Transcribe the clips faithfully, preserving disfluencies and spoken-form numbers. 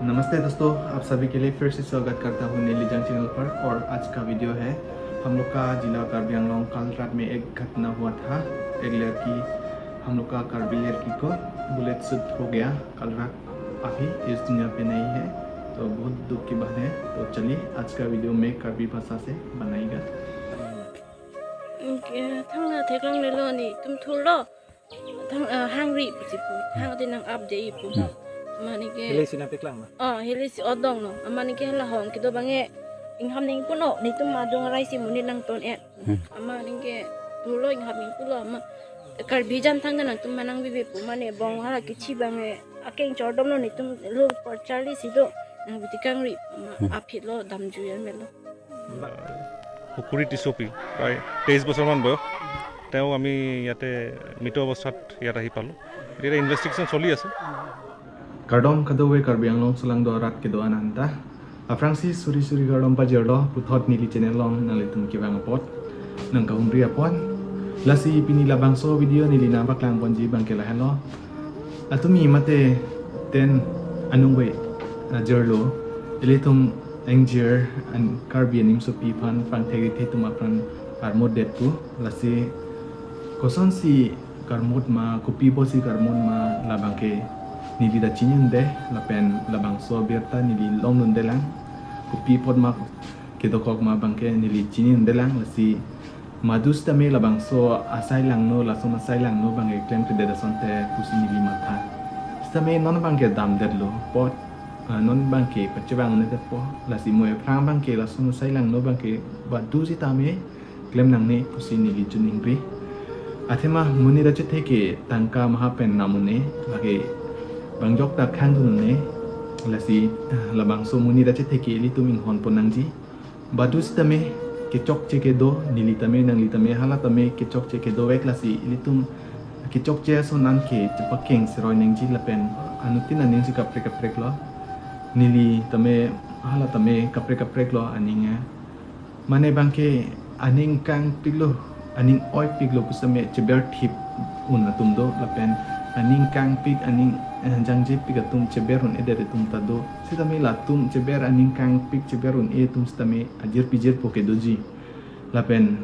नमस्ते दोस्तों, आप सभी के लिए फिर से स्वागत करता हूँ नेलीजांग चैनल पर। और आज का वीडियो है, हम लोग का जिला कार्बी आंगलोंग कल रात में एक घटना हुआ था। एक लड़की, हम लोग का कार्बी लड़की को बुलेट शूट हो गया कल रात। अभी इस दुनिया पे नहीं है, तो बहुत दुख की बात है। तो चलिए, आज का वीडियो मैं कार्बी भाषा से बनाएगा। Anke thang na theklang lelo, netum thurlo. Thang, eh, hangri pusi pu. Hang ati nang-ap de-i pu. Hmm. Mane ke. Hile si nangteklang ma? Oh, hile si odong lo. Mane ke hala hong kedo abang ke ingham nangpunon. Netum adung arai si monit nangton-et. Hmm. Mane ke thurlo ingham nangpulo ma. Karbi jan thangta nangtum ma nangbibe pu. Mane bong hala kechi abang ke akeng chordomlo, netum lo por charli si do. Nangbi tekangri ma. Hmm. Aphi lo damjui an melo. পুখুৰী টিচপি, প্ৰায় তেইছ বছৰমান বয়স। তেওঁ আমি ইয়াতে মৃত অৱস্থাত ইয়াত আহি পালোঁ। এতিয়া ইনভেষ্টিগেশ্যন চলি আছে। Kardom kadokave Karbi Anglong sulangdo arat kedo-an aphanta. Aphrangsi suri suri kardom pajirlo, puthot neli channel along nanglitum kevang apot, nangkahumri apot. Lasi pini labangso video neli nangpaklang ponji abang ke lahelo. Atumi mate ten anung ave ajirlo, ilitum ingjir an Karbi animsopi aphan pangthek-ri the atum aphan armut det pu. Lasi kosonsi karmut ma, kopi apotsi karmut ma, labang ke neli ta chini un-e, lapen labangso abirta neli long un-e lang. Kopi apot ma kedokok ma abang ke neli chini un-e lang, lasi madu sitame labangso asai langno, lason asai langno abang ke klemkledet asonte pusi neli matha. Sitame non abang ke damdetlo apot, ah, non abang ke pachevang un-edetpo, lasi mo ephrang abang ke lason asai langno abang ke badu sitame klem nangne pusi neli choningri. Athema monit achethe ke tangka maha pen nam un-e, lake bang jokta khang dun un-e, lasi, ah, labangso monit achethe ke ilitum inghon pon nangji. Badu sitame kechokche kedo, neli tame, nangli tame, hala tame kechokche kedovek, lasi ilitum kechokche ason an ke chepakeng seroi nangji lapen anuttin aning si kaprek kaprek lo. Neli tame, hala tame kaprek kaprek lo aning, eh. Mane abang ke aning kangpiklo, aning oipiklo pusitame cheberthip un atum do, lapen aning kangpik, aning, eh, jangjepik atum cheber un-edet atum ta do. Sitame latum cheber, aning kangpik cheber un-e atum sitame ajirpi jirpo ke doji. Lapen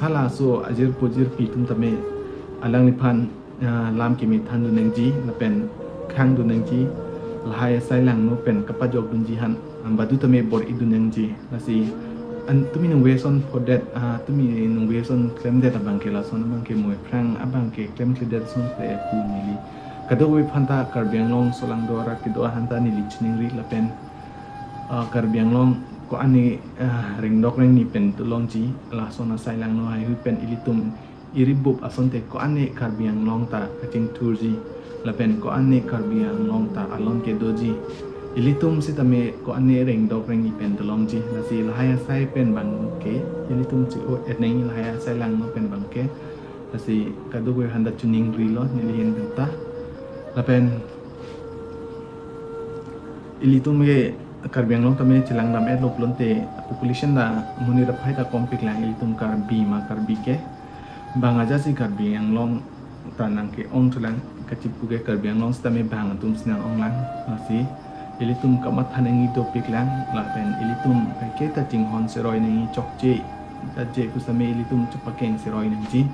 halaso ajirpo jirpi atum tame alangliphan, ah, lam keme than dun nangji, lapen khang dun nangji, lahai asai langno pen kapajok dunji aphan, ah, badu tame bor-i dun nangji. Lasi an tumi ningve ason phodet, ah, tumi ningve ason klemdet abang ke lason abang ke mo ephrang abang ke klemkledet asonte pu neli. Kadokave aphanta Karbi Anglong sulangdo arat kedo-an aphanta neli choningri lapen, ah, Karbi Anglong ko-an ne, ah, rengdok rengni pen dolongji, lason asai langno haihui pen ilitum iribup asonte ko-an ne Karbi Anglong ta kachingthurji, lapen ko-an ne Karbi Anglong ta alon kedoji. Ilitum sitame ko-an ne rengdok rengni pen dolongji. Lasi lahai asai pen abang ke ilitum che-o-et nangji, lahai asai langno pen abang ke. Lasi kadokave aphanta choningrilo neli ahin pen ta. Lapen ilitum ke Karbi Anglong tame chelangdam-etlo pulote population ta monit aphai ta kompiklang, ilitum Karbi ma Karbi ke. Bang ajatsi Karbi Anglong ta nangke-ong thulang, kachipu ke Karbi Anglong sitame bang atum si nang-onglang. Lasi ilitum kamatha nangji dopiklang, lapen ilitum kaike ta chinghon seroi nangji, chokche, jaje pusitame ilitum chepakeng seroi nangji.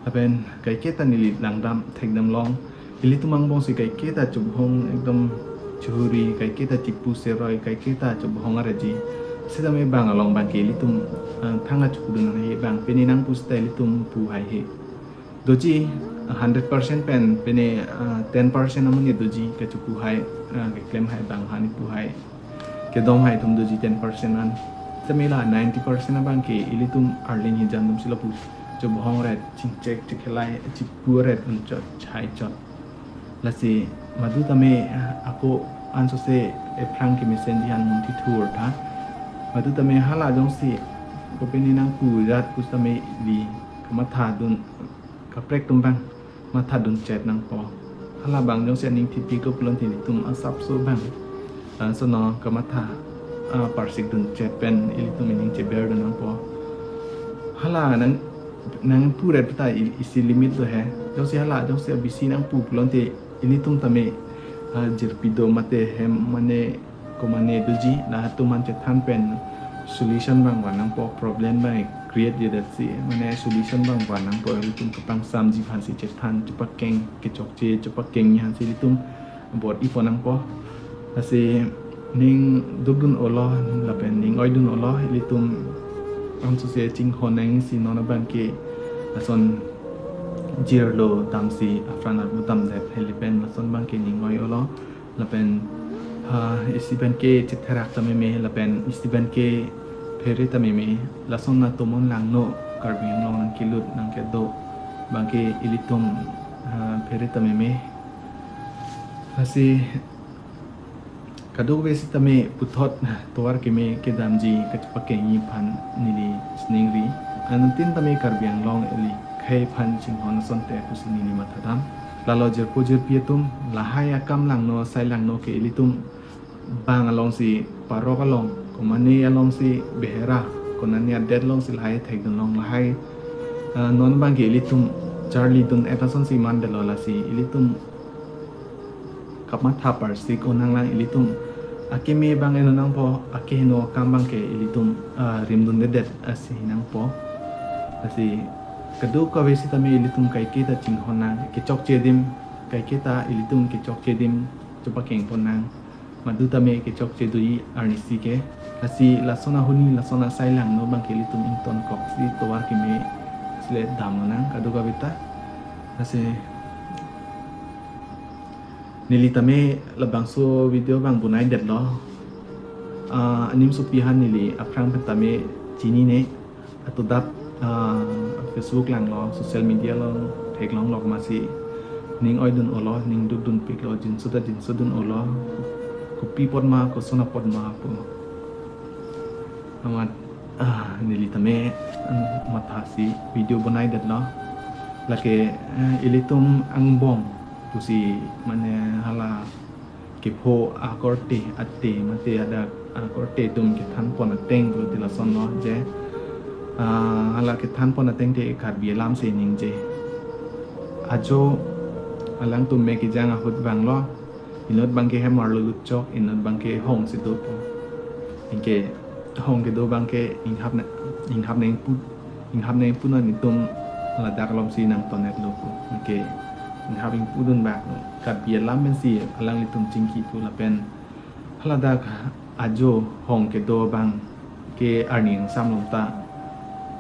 Lapen kaike ta neli langdam thekdam long, ilitum angbongsi kaike ta chubhong ekdom chihuri, kaike ta chipu seroi, kaike ta chubhong araji. Sitame bang along abang ke ilitum, ah, thang achuku dun haihe, bang pine nangpu sita ilitum pu haihe. Doji, ah, hundred percent pen pine, ah, ten percent amonit doji kachupu hai, ah, keklem hai, bang hani pu hai, kedom hai atum doji ten percent an. Sitame la ninety percent abang ke ilitum arleng hijan atum si lapu chubhong ret, chingchek chekhelai, chipu ret un chot, chai chot. Lasi madu tame, ah, ako ansose ephrang kemesenji aphan munthi thur tha. Madu tame hala jongsi kopine nangpu jat pusitame ili kamatha dun kaprek atum abang matha dun chet nangpo. Hala abang jongsi aning thipiklo pulote ilitum asapso abang, ah, sono kamatha, ah, parsik dun chet pen ilitum ining cheber dun nangpo. Hala nang, nangpu ret ta i-, isi limit do he. Jongsi hala jongsi abisi nangpu pulote ilitum tame ah, jirpi do mate hem mane komane doji, latum aphan chethan pen solution abang vannangpo, problem abang create-ji detsi mane solution abang vannangpo, ilitum kapangsamji aphansi chethan, chepakeng, kechokche chepakengji aphansi ilitum bor-i ponnangpo. Lasi ning dukdun-olo lapen ning oidun-olo, ilitum amsose chinghon nangsi non abangke lason jirlo damsi apran armu damdet heli pen lason abangke ning oi-olo. Lapen, ha, isi pen ke chetherak ta meme, lapen isi pen ke phere ta meme, lason atomon langno Karbi Anglong nangkelut nangkedo abangke ilitum, ha, phere ta meme. Lasi kadokave sitame puthot tovar keme kedamji kachepakengji aphan neli siningri. Anuttin tame Karbi Anglong ili khei aphan chinghon asonte pusi neli mathadam. Lalo jirpo jirpi atum, lahai akam langno, sai langno ke ilitum bang alongsi, parok along, komane alongsi behera, konane adet alongsi lahai thekdun long lahai, ah, non abangke ilitum charlidun-et asonsi mandetlo, lasi ilitum kamatha parsik un nanglang, ilitum akeme abang enonangpo, akeheno akam abangke ilitum, ah, rimdundedet asi nangpo. Lasi kadokave sitame ilitum kaiketa chinghon nang, kechokche adim, kaiketa ilitum kechokche adim chepakeng ponnang. Madu tame kechokche doji arnisi ke. Lasi lason ahuni, lason asai langno abangke ilitum ingtonkoksi tovar keme sile damlonang kadokaveta. Lasi neli tame labangso video abang bonaidetlo. Ah, animsopi aphan neli aphrang pen tame chinine. Atudap, ah, Facebook langlo, social media along theklonglok masi ning oidun-olo, ning dukdunpiklo, jinso ta jinsodun-olo, kopi apot ma, koson apot ma pu. Amat, ah, neli tame, mm, mathasi video bonaidetlo. Lake, eh, ilitum angbong pusi mane hala kepho akorte ate mate hadak akorte atum kethan pon ateng pulote lasonlo je, ah, hala kethan pon ateng te Karbi alam si ningje. Ajo alangtum me kejang ahut abanglo, inut abangke hem arlo lutchok, inut abangke hong si dopo. Anke hong kedo abangke inghap na, inghap nangpu, inghap nangpunon itum ladak alomsi nangton-etlo pu. Anke inghap ingpudun bak, Karbi alam pensi alanglitum chingki pu lapen haladak ajo hong kedo abangke arni ingsamlong ta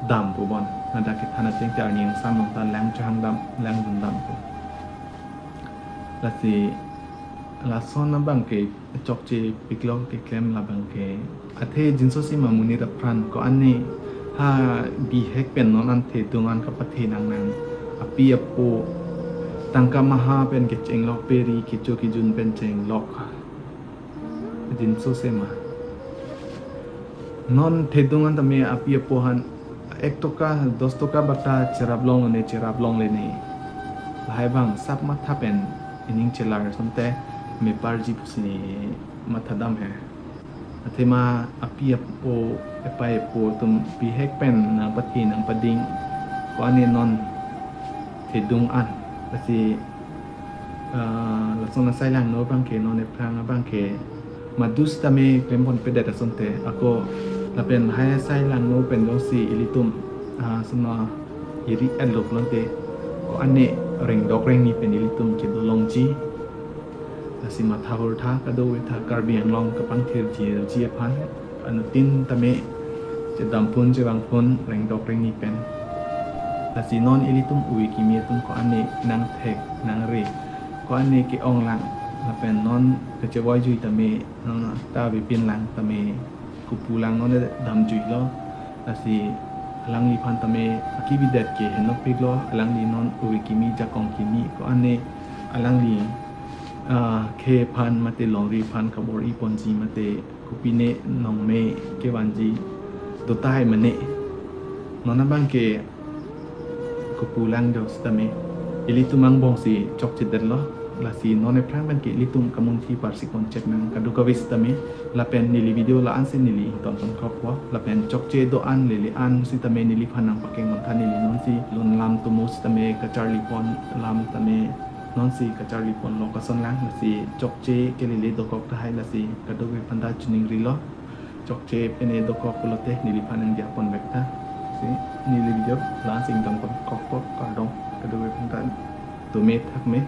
dam pu bon. Hadak kethan ateng te arni ingsamlong ta lang chehang dam, langdun dam pu. Lasi lason abangke chokchepiklo keklem labangke. Athe jinsosi ma monit apran ko-an ne ha bihek pen non an thedung an kapathe nangnang. Api apo tangka maha pen kechenglok, peri kecho kejun pen chenglok. Jinsose ma. Non thedung an tame api apo aphan ek toka, dos toka bata cherap longle ne, cherap longle ne. Lahai abang sap matha pen ining chelar asonte meparji pusi mathadam he. Athema api apo, epei epo atum bihek pen nangpathe nangpading ko-an ne non thedung an. Lasi, ah, lason asai langno abangke non ephrang abangke madu sitame klem ponpedet asonte ako lapen lahai asai langno pen jongsi ilitum, ah, sona iri-etlo pulote ko-an ne rengdok rengni pen ilitum kedo longji. Lasi matha hurtha kadokave tha Karbi Anglong kapangthirji aphan anuttin tame chedampon chevangpon rengdok rengni pen. Lasi non ilitum ove kimi atum ko-an ne nangthek nangre, ko-an ne ke-ong lang lapen non kachevoi jui tame non ta avepin lang tame kopu lang non damjuilo. Lasi alangliphan tame akibidet ke henopiklo, alangli non ove kimi jakong kimi ko-an ne alangli, ah, khei aphan mate longri aphan kabor-i ponji mate kopine nongme kevanji do tahai mane. Non abangke kopu lang do sitame ilitum angbongsi chokchedetlo. Lasi non ephrang pen ke ilitum kamunthi parsik ponchek nang kadokave sitame. Lapen neli video la-ansi neli ington tonkokpo. Lapen chokche do-an lele an sitame neliphan nangpakeng montha, neli nonsi lun lam tomo sitame kacharli pon lam tame nonsi kacharli ponlo kosonlang, lasi chokche kelele dokok tahai, lasi kadokave aphanta chiningrilo. Chokche pine dokok pulote neliphan nangdiya ponvek tha. Si neli video la-an si ingtonkokpo, kardom kadokave aphanta, tame thakme.